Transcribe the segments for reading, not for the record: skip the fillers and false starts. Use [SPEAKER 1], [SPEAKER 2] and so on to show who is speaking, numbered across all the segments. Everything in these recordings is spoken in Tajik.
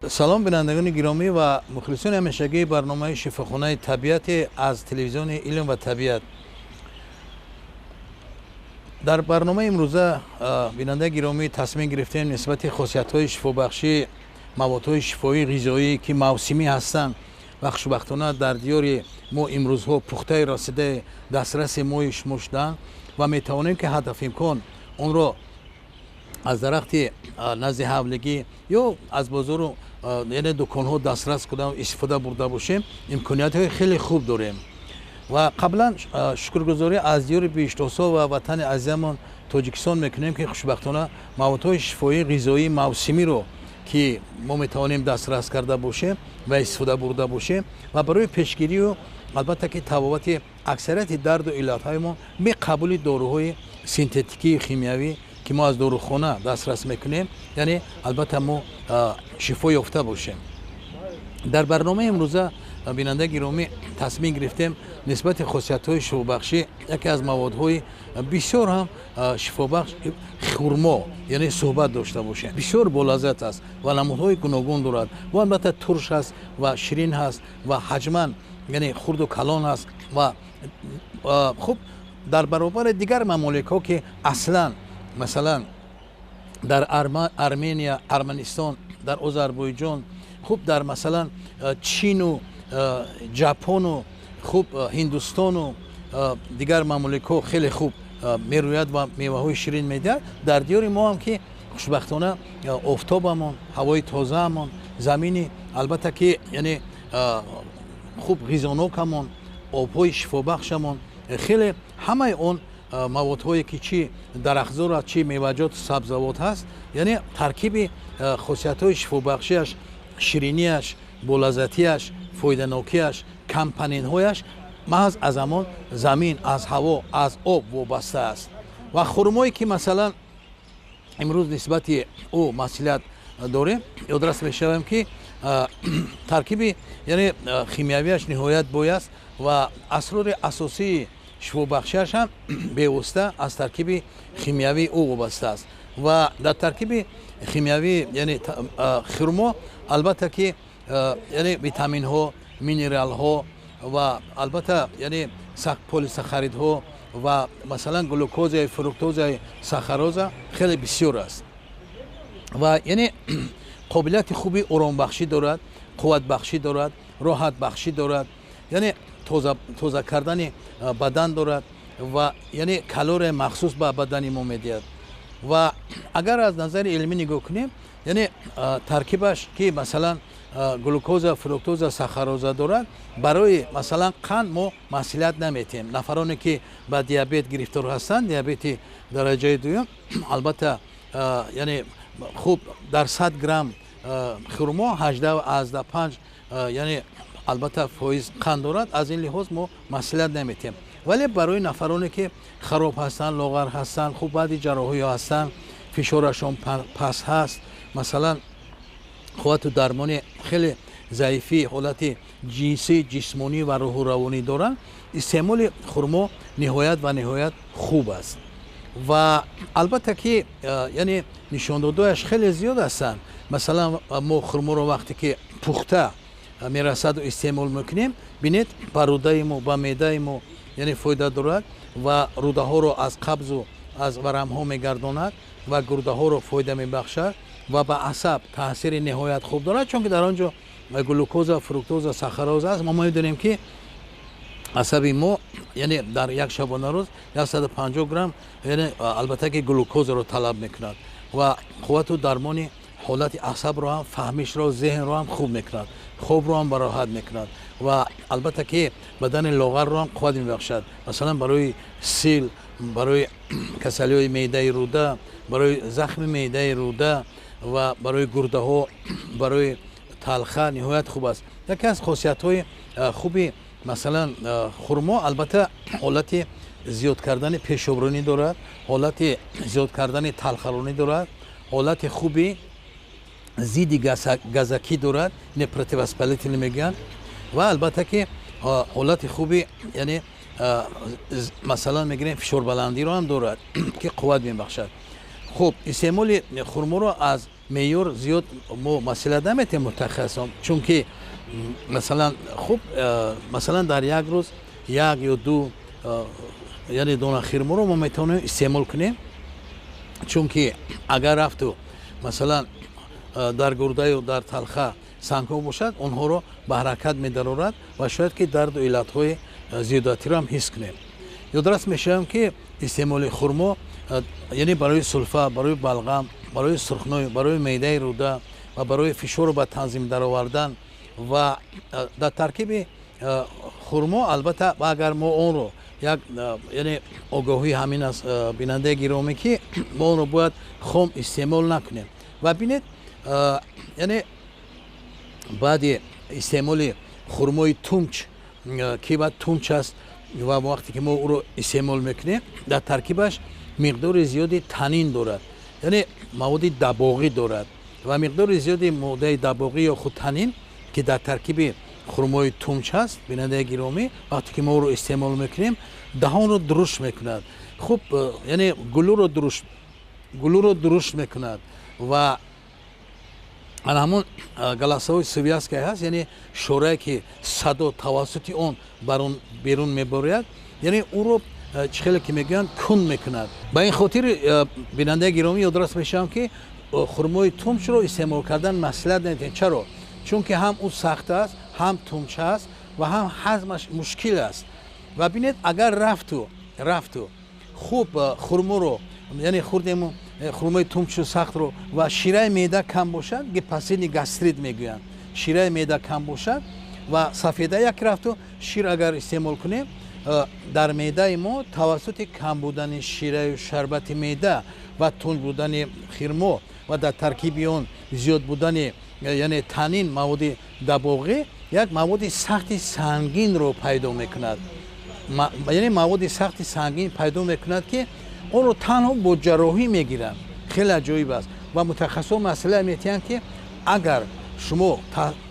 [SPEAKER 1] Салом, бинандагони гиромӣ ва мухлисони ҳамешагии барномаи «Шифохонаи табиате» аз телевизиони «Илм ва табиат». Дар барномаи имрӯза, бинандаи гиромӣ, тасмим гирифтем нисбати хосиятҳои шифобахши маводҳои шифоии ғизоӣ, ки мавсимӣ ҳастанд ва хушбахтона дар диёри мо имрӯзҳо пухтаи расидаи дастраси мои шумо шуданд ва метавонем, ки ҳадафимкон онро аз дарахти назди ҳавлигӣ ё аз бозору, яъне дуконҳо, дастрас кунам, истифода бурда бошем, имкониятҳои хеле хуб дорем. Ва қаблан шукргузорӣ аз диёри биҳиштосо ва ватани азизамон Тоҷикистон мекунем, ки хушбахтона маводҳои шифоии ғизоии мавсимиро, ки мо метавонем дастрас карда бошем ва истифода бурда бошем ва барои пешгирию, албатта ки, табобати аксарияти дарду иллатҳои бе қабули доруҳои синтетикии химиявӣ, ки мо аз дорухона дастрас мекунем, яъне албатта мо шифо ёфта бошем. Дар барномаи имрӯза, бинандаи гиромӣ, тасмим гирифтем нисбати хосиятҳои шифобахшӣ яке аз маводҳои бисёр ҳам шифобахш, хурмо, яъне суҳбат дошта бошем. Бисёр болаззат аст ва намудҳои гуногун дорад ва албатта турш аст ва ширин ҳаст ва ҳаҷман, яъне хурду калон аст. Ва хуб, дар баробари дигар мамоликҳо, ки аслан, масалан, дар Армения, Арманистон, дар Озарбойҷон, хуб, дар, масалан, Чину Ҷапону, хуб, Ҳиндустону дигар мамоликҳо хеле хуб мерӯяд ва меваҳои ширин медиҳад, дар диёри мо ҳам, ки хушбахтона офтобамон, ҳавои тозаамон, замини, албатта ки, яъне хуб ғизонокамон, обҳои шифобахшамон, хеле ҳамаи он маводҳое, ки чӣ дарахтзор аст, чӣ меваҷоту сабзавот ҳаст, яъне таркиби хосиятҳои шифобахшиаш, ширинияш, болаззатиаш, фоиданокиаш, компонентҳояш маҳз аз ҳамон замин, аз ҳаво, аз об вобаста аст. Ва хурмое, ки, масалан, имрӯз нисбати ӯ маслиҳат дорем, ёдрас мешавем, ки таркиби, яъне химиявиаш ниҳоят бой аст ва асрори асосии шифобахшиаш ҳам бевосита аз таркиби химиявии ӯ вобаста аст. Ва дар таркиби химиявии, яъне хурмо, албатта ки, яъне витаминҳо, минералҳо ва албатта, яъне полисахаридҳо ва, масалан, глюкозаи, фруктозаи, сахароза хеле бисёр аст ва яъне қобилияти хуби оромбахшӣ дорад, қувватбахшӣ дорад, роҳатбахшӣ дорад, яъне тоза кардани бадан дорад ва яъне калорияи махсус ба бадани мо медиҳад. Ва агар аз назари илмӣ нигоҳ кунем, яъне таркибаш, ки, масалан, глюкоза, фруктоза, сахароза дорад, барои, масалан, қанд мо маслиҳат наметиҳем. Нафароне, ки ба диабет гирифтор ҳастанд, диабети дараҷаи дуюм, албатта, яъне хуб, дар 100 грамм хурмо 18,5, яъне албатта, фоиз қанд дорад. Аз ин лиҳоз мо маслиҳат наметиҳем. Вале барои нафароне, ки хароб ҳастанд, лоғар ҳастанд, хуб, баъди ҷарроҳиҳо ҳастанд, фишорашон паст ҳаст, масалан, қуввату дармони хеле заифӣ, ҳолати ҷинсӣ, ҷисмонӣ ва рӯҳу равонӣ доранд, истеъмоли хурмо ниҳоят ва ниҳоят хуб аст. Ва албатта ки, яъне нишондодҳояш хеле зиёд ҳастанд. Масалан, мо хурморо вақте ки пухта мерасаду истеъмол мекунем, бинед, ба рӯдаи мо, ба меъдаи мо, яъне фоида дорад ва рӯдаҳоро аз қабзу аз варамҳо мегардонад ва гурдаҳоро фоида мебахшад ва ба асаб таъсири ниҳоят хуб дорад, чунки дар он ҷо глюкоза, фруктоза, сахароза аст. Мо медонем, ки асаби мо, яъне дар як шабонарӯз 150 грамм, яъне албатта ки, глюкозаро талаб мекунад ва қуввату дармони ҳолати асабро ҳам, фаҳмишро, зеҳнро ҳам хуб мекунад, хобро ҳам бароҳат мекунад ва албатта ки бадани лоғарро ҳам қувват мебахшад. Масалан, барои сил, барои касалиҳои меъдаи рӯда, барои захми меъдаи рӯда ва барои гурдаҳо, барои талха ниҳоят хуб аст. Яке аз хосиятҳои хуби, масалан, хурмо, албатта, ҳолати зиёд кардани пешобронӣ дорад, ҳолати зиёд кардани талхаронӣ дорад, ҳолати хуби зидди газакӣ дорад, не противовоспалительный мегӯянд, ва албатта ки ҳолати хуби, яъне, масалан, мегирем, фишорбаландиро ҳам дорад, ки қувват мебахшад. Хуб, истеъмоли хурморо аз меъёр зиёд мо масъала наметем мутахассисон, чунки масалан хуб, масалан дар як рӯз як ё ду яъне дона хирморо мо метавонем истеъмол кунем, чунки агар рафту масалан дар гурдаю дар талха сангҳо бошад, онҳоро ба ҳаракат медарорад ва шояд ки дарду иллатҳои зиёдатиро ҳам ҳис кунем. Ёдрас мешавам, ки истеъмоли хурмо яъне барои сулфа, барои балғам, барои сурхной, барои меъдаи рӯда ва барои фишорро ба танзим даровардан ва дар таркиби хурмо албатта, агар мо онро як яъне огоҳӣ ҳамин аст, бинандаи гиромӣ, ки мо онро бояд хом истеъмол накунем. Ва бинед, яъне баъди истеъмоли хурмои тумч, ки баъд тумч аст ва вақте ки мо ӯро истеъмол мекунем, дар таркибаш миқдори зиёди танин дорад, яъне маводи дабоғӣ дорад ва миқдори зиёди моддаи дабоғӣ ё худ танин, ки дар таркиби хурмои тумч ҳаст, бинандаи гиромӣ, вақте ки мо ӯро истеъмол мекунем, даҳонро дуруш мекунад, хуб, яъне гулӯро дуруш мекунад ва ана ҳамон голосовой связка ҳаст, яъне шорае, ки садо тавассути он берун меборяд, яъне ӯро, чӣ хеле ки мегӯянд, кун мекунад. Ба ин хотир, бинандаи гиромӣ, ёдрас мешавам, ки хурмои тумчро истеъмол кардан маслиҳат намедиҳем. Чаро? Чунки ҳам ӯ сахт аст, ҳам тумч аст ва ҳам ҳазмаш мушкил аст. Ва бинед, агар рафту хуб хурморо яъне хурдему хурмои тумчу сахтро ва шираи меъда кам бошад, гипоацидный гастрит мегӯянд, шираи меъда кам бошад ва сафеда як рафту шир агар истеъмол кунем, дар меъдаи мо тавассути кам будани шираю шарбати меъда ва тунд будани хирмо ва дар таркиби он зиёд будани яъне танин, маводи дабоғӣ, як маводи сахти сангинро пайдо мекунад, яъне маводи сахти сангин пайдо мекунад, ки онро танҳо бо ҷарроҳӣ мегиранд. Хеле аҷоиб аст ва мутахассисон масъала метиҳанд, ки агар шумо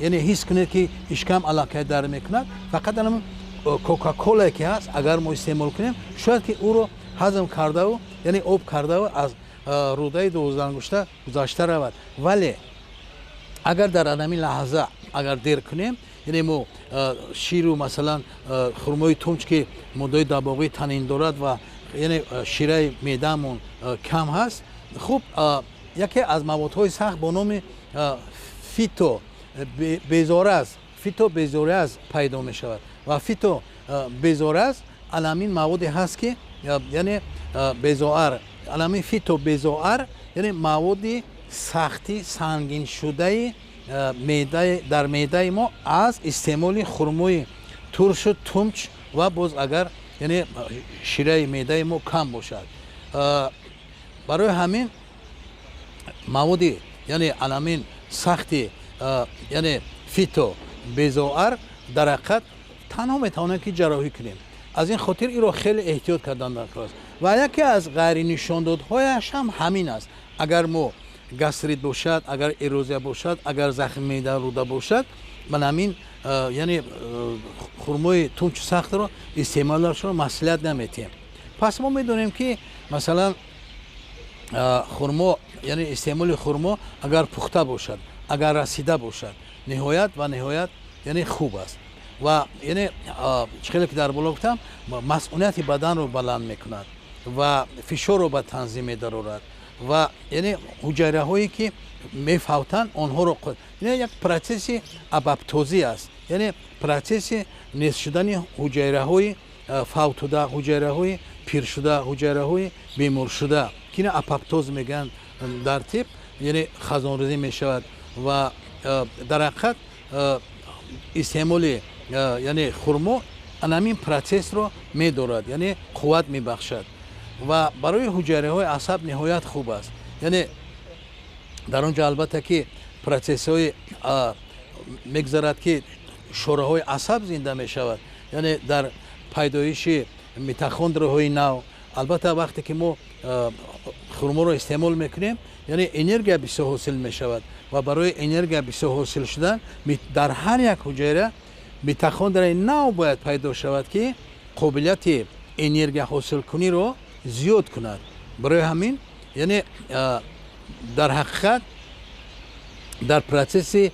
[SPEAKER 1] яъне ҳис кунед, ки ишкам аллакай дард мекунад, фақат анам Кока-Колае ки ҳаст, агар мо истеъмол кунем, шояд ки ӯро ҳазм кардаву яъне об кардаву аз рӯдаи дувоздаҳангушта гузашта равад. Вале агар дар анамин лаҳза агар дер кунем, яъне мо ширу масалан хурмои тумч, ки моддаи дабоғии танин дорад ва яъне шираи меъдаамон кам ҳаст, хуб, яке аз маводҳои сахт бо номи фито безораз, фитобезораз пайдо мешавад ва фитобезораз аламин маводе ҳаст, ки яъне безоар, аламин фитобезоар, яъне маводи сахти сангиншудаи дар меъдаи мо аз истеъмоли хурмои туршу тумч ва боз агар яъне шираи меъдаи мо кам бошад. Барои ҳамин маводи яъне аламин сахти яъне фито безоар дар ҳақиқат танҳо метавонем, ки ҷарроҳӣ кунем. Аз ин хотир инро хеле эҳтиёт кардан даркор аст ва яке аз ғайринишондодҳояш ҳам ҳамин аст. Агар мо гастрит бошад, агар эрозия бошад, агар захми меъда, рӯда бошад, ман ҳамин яъне хурмои тунчу сахтро истеъмолашро маслиҳат наметиҳем. Пас мо медонем, ки масалан хурмо, яъне истеъмоли хурмо, агар пухта бошад, агар расида бошад, ниҳоят ва ниҳоят яъне хуб аст ва яъне чӣ хеле ки дар боло гуфтам, масъунияти баданро баланд мекунад ва фишорро ба танзим медарорад ва яъне ҳуҷайраҳое, ки мефавтанд, онҳоро, яъне як процесси апоптозӣ аст, яъне процесси нест шудани ҳуҷайраҳои фавтуда, ҳуҷайраҳои пиршуда, ҳуҷайраҳои беморшуда, ки ина апоптоз мегӯянд дар тиб, яъне хазонрезӣ мешавад. Ва дар ҳақиқат истеъмоли яъне хурмо анамин процессро медорад, яъне қувват мебахшад ва барои ҳуҷайраҳои асаб ниҳоят хуб аст. Яъне дар он ҷо албатта ки процессҳои мегузарад, ки шораҳои асаб зинда мешавад, яъне дар пайдоиши митохондрияҳои нав. Албатта, вақте ки мо хурморо истеъмол мекунем, яъне энергия бисёр ҳосил мешавад ва барои энергия бисёр ҳосил шудан дар ҳар як ҳуҷайра митохондрияи нав бояд пайдо шавад, ки қобилияти энергия ҳосилкуниро зиёд кунад. Барои ҳамин яъне дар ҳақиқат Дар процесси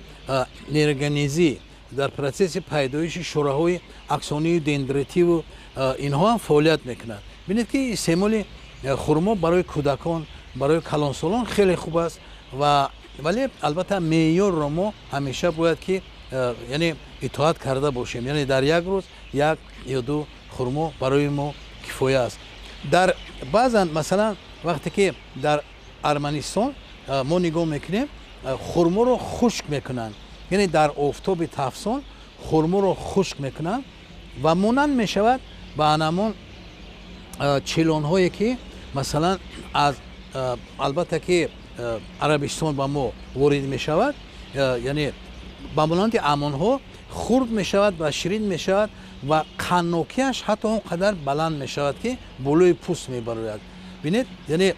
[SPEAKER 1] нейрогенезӣ, дар процесси пайдоиши шораҳои аксонию дендритиву инҳо ҳам фаъолият мекунад. Бинед, ки истеъмоли хурмо барои кӯдакон, барои калонсолон хеле хуб аст. Ва вале, албатта, меъёрро мо ҳамеша бояд ки яъне итоат карда бошем, яъне дар як рӯз як ё ду хурмо барои мо кифоя аст. Дар баъзан, масалан, вақте ки дар Арманистон мо нигоҳ мекунем, хурморо хушк мекунанд, яъне дар офтоби тафсон хурморо хушк мекунанд ва монанд мешавад ба анамон чилонҳое, ки масалан аз, албатта ки, Арабистон ба мо ворид мешавад, яъне ба монанди амонҳо хурд мешавад ва ширин мешавад ва қаннокиаш ҳатто он қадар баланд мешавад, ки болои пӯст мебарояд. Бинед, яъне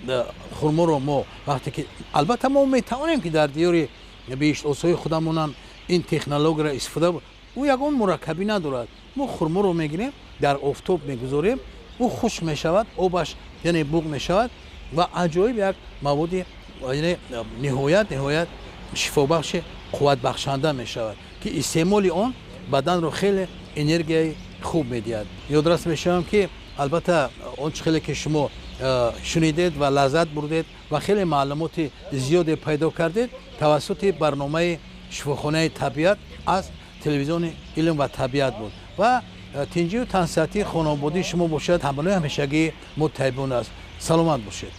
[SPEAKER 1] хурморо мо вақте ки, албатта, мо метавонем, ки дар диёри биҳиштосои худамонам ин технологияро истифода, ӯ ягон мураккабӣ надорад. Мо хурморо мегирем, дар офтоб мегузорем, ӯ хушк мешавад, обаш яъне буғ мешавад ва аҷоиб як маводи, яъне ниҳоят шифобахши қувватбахшанда мешавад, ки истеъмоли он баданро хеле энергияи хуб медиҳад. Ёдрас мешавам, ки албатта он чӣ хеле ки шумо шунидед ва лаззат бурдед ва хеле маълумоти зиёде пайдо кардед тавассути барномаи «Шифохонаи табиат» аз телевизиони «Илм ва табиат» буд. Ва тинҷию тансиҳатии хонободии шумо бошад ҳамроҳи ҳамешагии мо Тайбун аст. Саломат бошед.